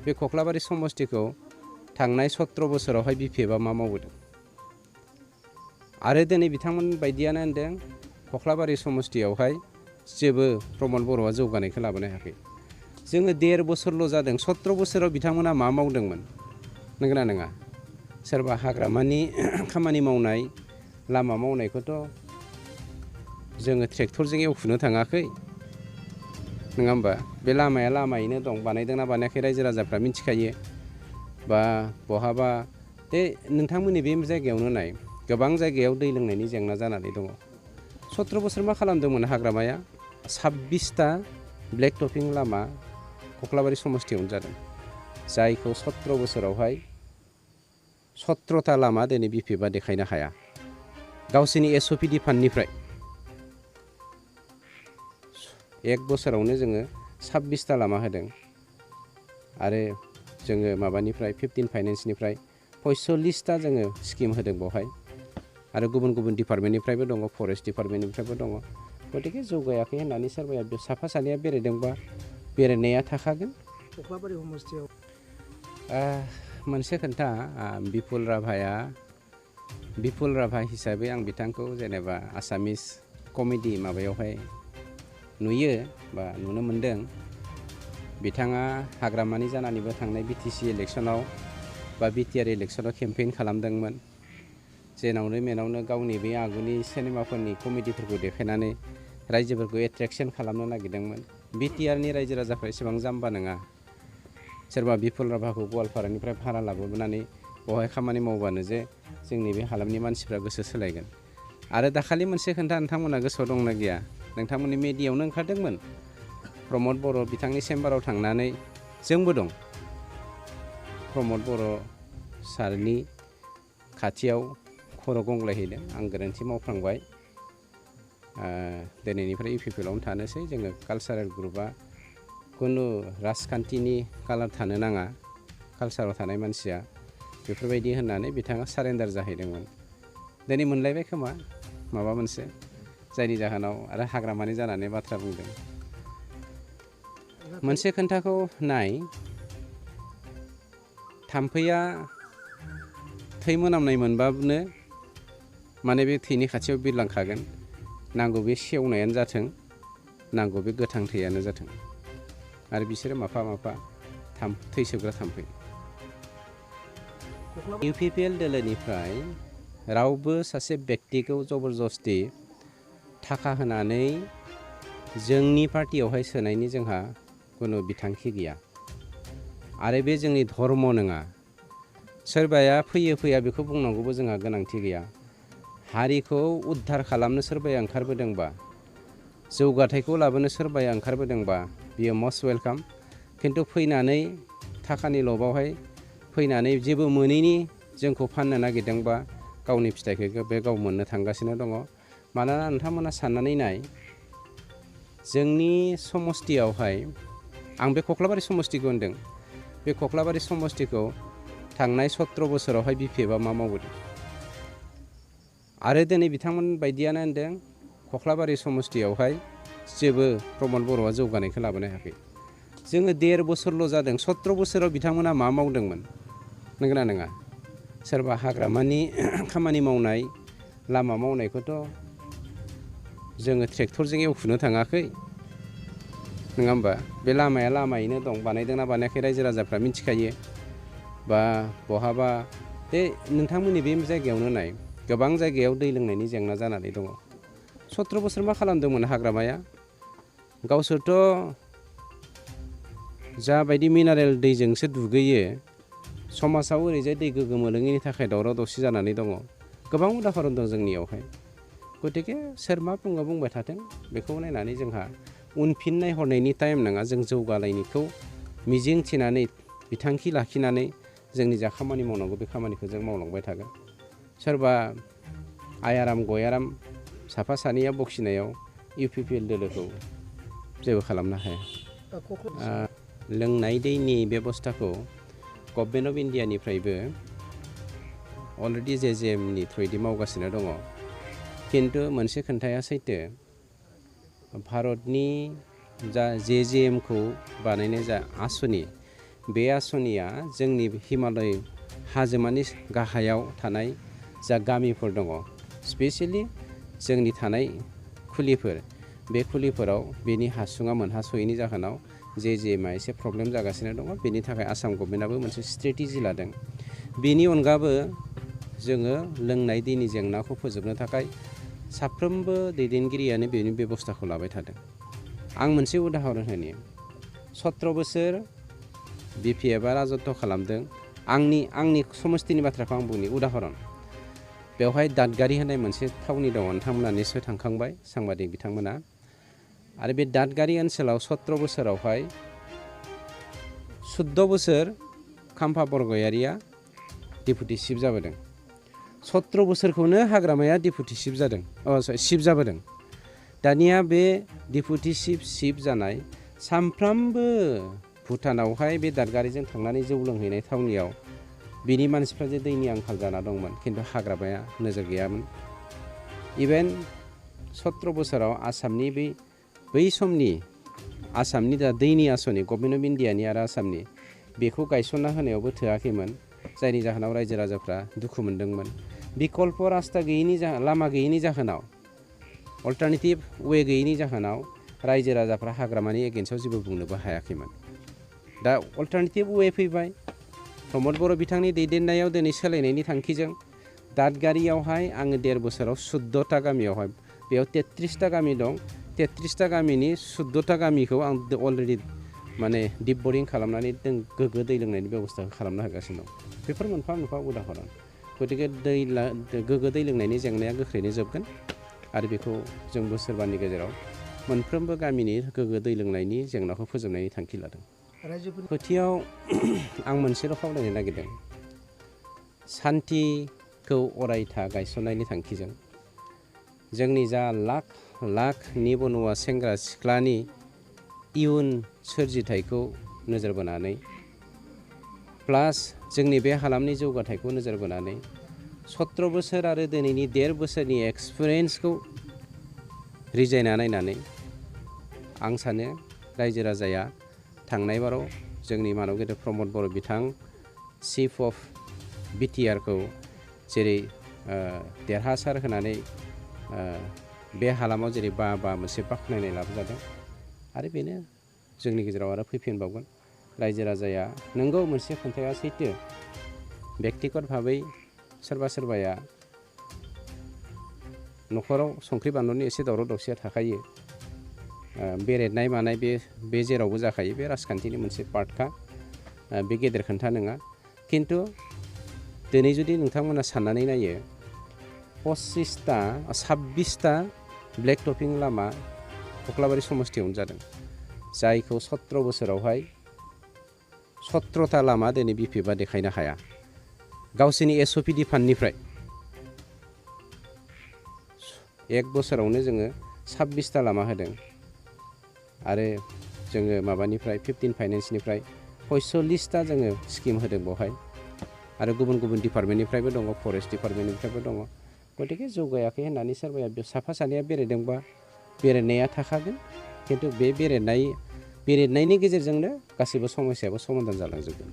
बे कख्लाबारि समस्तिखौ थांनाय 17 बोसोरावहाय Bpfआ मा मावबोदों आरो दिनै बिथांमोन बायदियानो होनदों कख्लाबारि समस्तियावहाय जेबो प्रमद बर'आ जौगानायखौ लाबोनो हायाखै। जोङो 1.5 बोसोरल' जादों 17 बोसोराव बिथांमोना मा मावदोंमोन नंगौना नङा? सोरबा हाग्रामानि खामानि मावनाय लामा मावनायखौथ' जोङो ट्रेक्टरजों एवखुनो थाङाखै नङा होमबा? बे लामाया लामायैनो दं, बानायदोंना बानायाखै रायजो राजाफ्रा मिथिखायो। बा बहाबा बे नोंथांमोननि बे जायगायावनो नाय, गोबां जायगायाव दै लोंनायनि जेंना जानानै दङ। 17 बोसोर मा खालामदोंमोन हाग्रामाया? 26टा ब्लेक टपिं लामा कख्लाबारि समस्तियावनो जादों, जायखौ 17 बोसोरावहाय 17टा लामा दिनै Bpfआ देखायनो हाया। गावसोरनि SOPD फान्डनिफ्राय 1 बोसोरावनो जोङो 26टा लामा होदों आरो जोङो माबानिफ्राय 15 फाइनेन्सनिफ्राय 45टा जोङो स्किम होदों बेवहाय आरो गुबुन गुबुन डिपार्टमेन्टनिफ्रायबो दङ, फरेस्ट डिपार्टमेन्टनिफ्रायबो दङ। गतिके जौगायाखै होननानै सोरबाया साफा सानैया बेरायदोंबा बेरायनाया थाखागोन। कख्लाबारि समस्तियाव मोनसे खोन्था, बिपुल राभा हिसाबै आं बिथांखौ जेनेबा आसामिस कमेडि माबायावहाय नुयो बा नुनो मोन्दों। बिथाङा हाग्रामानि जानानैबो थांनाय BTC इलेक्सनाव बा BTR इलेक्सनाव केम्पेइन खालामदोंमोन। जेनावनो मेनावनो गावनि बे आगुनि सिनेमाफोरनि कमेडिफोरखौ देखायनानै रायजोफोरखौ एट्रेक्सन खालामनो नागिरदोंमोन। BTRनि रायजो राजाफ्रा एसेबां जाम्बा नङा। सोरबा बिपुल राभाखौ गवालपारानिफ्राय भारा लाबोनानै बेवहाय खामानि मावबानो जे जोंनि बे हालामनि मानसिफ्रा गोसो सोलायगोन। आरो दाखालि मोनसे खोन्था नोंथांमोना गोसोआव दंना गैया? नोंथांमोननि मेडियायावनो ओंखारदोंमोन। प्रमद बर' बिथांनि चेम्बाराव थांनानै, जोंबो दं, प्रमद बर' सारनि खाथियाव खर' गंग्लायहैदों। आं गोरोन्थि मावफ्लांबाय, दिनैनिफ्राय UPPLआवनो थानोसै, जोङो कालसारेल ग्रुपआ खुनु राजखान्थिनि कालार थानो नाङा, कालसाराव थानाय मानसिया, बेफोरबायदि होननानै बिथाङा सारेन्डार जाहैदोंमोन। दिनै मोनलायबाय खोमा माबा मोनसे, जायनि जाहोनाव आरो हाग्रामानि जानानै बाथ्रा बुंदों। मोनसे खोन्थाखौ नाय, थाम्फैया थै मोनामनाय मोनबानो माने बे थैनि खाथियाव बिरलांखागोन, नांगौ बे सेवनायानो जाथों, नांगौ बे गोथां थैयानो जाथों, आरो बिसोरो माफा माफा थै सोबग्रा थाम्फै। UPPL दोलोनिफ्राय रावबो सासे बेक्तिखौ जबरदस्ति थाखा होनानै जोंनि पार्टियावहाय सोनायनि जोंहा खुनु बिथांखि गैया आरो बे जोंनि धर्म नङा। सोरबाया फैयो फैया बेखौ बुंनांगौबो जोंहा गोनांथि गैया। हारिखौ उद्धार खालामनो सोरबाया ओंखारबोदोंबा, जौगाथायखौ लाबोनो सोरबाया ओंखारबोदोंबा बियो मस्ट वेलकाम। खिन्थु फैनानै थाखानि लबावहाय फैनानै जेबो मोनैनि जोंखौ फाननो नागिरदोंबा गावनि फिथाइखौ बे गाव मोननो थांगासिनो दङ। मानोना नोंथांमोना साननानै नाय, जोंनि समस्तियावहाय, आं बे कख्लाबारि समस्तिखौ होनदों, बे कख्लाबारि समस्तिखौ थांनाय 17 बोसोरावहाय Bpfआ मा मावबोदों आरो दिनै बिथांमोन बायदियानो होनदों कख्लाबारि समस्तियावहाय जेबो प्रमद बर'आ जौगानायखौ लाबोनो हायाखै। जोङो 1.5 बोसोरल' जादों 17 बोसोराव बिथांमोना मा मावदोंमोन नंगौना नङा? सोरबा हाग्रामानि खामानि मावनाय लामा मावनायखौथ' जोङो ट्रेक्टरजों एवखुनो थाङाखै नङा होमबा? बे लामाया लामायैनो दं, बानायदोंना बानायाखै रायजो राजाफ्रा मिथिखायो। बा बहाबा बे नोंथांमोननि बे जायगायावनो नाय, गोबां जायगायाव दै लोंनायनि जेंना जानानै दङ। 17 बोसोर मा खालामदोंमोन हाग्रामाया? गावसोरथ' जाबायदि मिनारेल दैजोंसो दुगैयो, समाजाव ओरैजाय दै गोग्गो मोनलोङैनि थाखाय दावराव दावसि जानानै दङ। गोबां उदाहरन दं जोंनियावहाय। गतिके सोर मा बुङो बुंबाय थाथों, बेखौ नायनानै जोंहा उनफिन नायहरनायनि टाइम नङा। जों जौगालायनायखौ मिजिं थिनानै बिथांखि लाखिनानै जोंनि जा खामानि मावनांगौ बे खामानिखौ जों मावलांबाय थागोन। सोरबा आयाराम गयाराम साफा सानैया बखिनायाव UPPL दोलोखौ जेबो खालामनो हाया। लोंनाय दैनि बेबस्थाखौ गभर्नमेन्ट अफ इन्डियानिफ्रायबो अलरेडि JJMनि थ्रुयै मावगासिनो दङ। खिन्थु मोनसे खोन्थाया सैथो, भारतनि जा JJMखौ बानायनाय जा आसनि, बे आसनिया जोंनि हिमालय हाजोमानि गाहायाव थानाय जा गामिफोर दङ स्पेसियेलि जोंनि थानाय खुलिफोर बे खुलिफोराव बेनि हासुङा मोनहास'यैनि जाहोनाव मा एसे प्रब्लेम जागासिनो दङ। बेनि थाखाय आसाम गभर्नमेन्टआबो मोनसे स्ट्रेटेजि लादों। बेनि अनगाबो जोङो लोंनाय दैनि जेंनाखौ फोजोबनो थाखाय साफ्रोमबो दैदेनगिरियानो बेनि बेबस्थाखौ लाबाय थादों। आं मोनसे उदाहरन होनि 17 बोसोर Bpfआ राजत्व खालामदों। आंनि समस्तिनि बाथ्राखौ आं बुंनि उदाहरन। बेवहाय दादगारि होननाय मोनसे थावनि दङ, नोंथांमोना निस्सय थांखांबाय सांबादिक बिथांमोना। आरो बे दादगारि ओनसोलाव 17 बोसोरावहाय 14 बोसोर खाम्फा बरगयारिया डेपुटि चिफ जाबोदों। 17 बोसोरखौनो हाग्रामाया डेपुटि चिफ जादों, चिफ जाबोदों। दानिया बे डेपुटि चिफ जानाय सानफ्रामबो भुटानावहाय बे दादगारिजों थांनानै जौ लोंहैनाय थावनियाव बिनि मानसिफ्रा जे दैनि आंखाल जाना दंमोन, खिन्थु हाग्रामाया नोजोर गैयामोन। इभेन 17 बोसोराव आसामनि बै समनि आसामनि दा दैनि आसनि गभर्नमेन्ट अफ इन्डियानि आरो आसामनि बेखौ गायसनना होनायावबो थोआखैमोन, जायनि जाहोनाव रायजो राजाफ्रा दुखु मोनदोंमोन। बिकल्प रास्ता गैयैनि लामा गैयैनि जाहोनाव, अल्टारनेटिभ वे गैयैनि जाहोनाव रायजो राजाफ्रा हाग्रामानि एगेन्स्टआव जेबो बुंनोबो हायाखैमोन। दा अल्टारनेटिभ वे फैबाय। प्रमद बर' बिथांनि दैदेननायाव दिनै सोलायनायनि थांखिजों दादगारियावहाय आङो 1.5 बोसोराव 14ता गामियावहाय बेयाव 33ता गामि दं। 33ता गामिनि 14ता गामिखौ आं अलरेडि माने दिप बरिं खालामनानै गोग्गो दै लोंनायनि बेब'स्था खालामना होगासिनो दं। बेफोर मोनफा मोनफा उदाहरन। गतिके गोग्गो दै लोंनायनि जेंनाया गोख्रैनो जोबगोन आरो बेखौ जों बोसोरबानि गेजेराव मोनफ्रोमबो गामिनि गोग्गो दै लोंनायनि जेंनाखौ फोजोबनायनि थांखि लादों। खोथियाव आं मोनसेल' खावलायनो नागिरदों, सान्थिखौ अरायथा गायसननायनि थांखिजों जोंनि जा लाख लाख निबनुवा सेंग्रा सिख्लानि इयुन सोरजिथायखौ नोजोर बोनानै प्लास जोंनि बे हालामनि जौगाथायखौ नोजोर बोनानै 17 बोसोर आरो दिनैनि 1.5 बोसोरनि एक्सपिरियेन्सखौ रिजायना नायनानै आं सानो रायजो राजाया थांनाय बाराव जोंनि मानब गेदेर प्रमद बर' बिथां चिफ अफ बिटिआरखौ जेरै देरहासार होनानै बे हालामाव जेरै मोनसे बाख्नायनाय लाबोजादों आरो बेनो जोंनि गेजेराव आरो फैफिनबावगोन। रायजो राजाया नंगौ मोनसे खोन्थाया सैथो, बेक्तिगत भाबै सोरबाया न'खराव संख्रि बानलुनि एसे दावराव दावसिया थाखायो। बेरेदनाय मानाय बे जेरावबो जाखायो, बे राजखान्थिनि मोनसे पार्टखा, बे गेदेर खोन्था नङा। खिन्थु दिनै जुदि नोंथांमोना साननानै नायो 26ता ब्लेक टपिं लामा कख्लाबारि समस्तियावनो जादों, जायखौ 17 बोसोरावहाय 17ता लामा दिनै Bpfआ देखायनो हाया। गावसोरनि SOPD फान्डनिफ्राय 1 बोसोरावनो जोङो 26ता लामा होदों आरो जोङो माबानिफ्राय 15 फाइनेन्सनिफ्राय 45ता जोङो स्किम होदों बेवहाय आरो गुबुन गुबुन डिपार्टमेन्टनिफ्रायबो दङ, फरेस्ट डिपार्टमेन्टनिफ्रायबो दङ। गतिके जौगायाखै होननानै सोरबाया साफा सानैया बेरायदोंबा बेरायनाया थाखागोन, खिन्थु बे बेरायनायनि गेजेरजोंनो गासैबो समस्यायाबो समाधान जालांजोबगोन।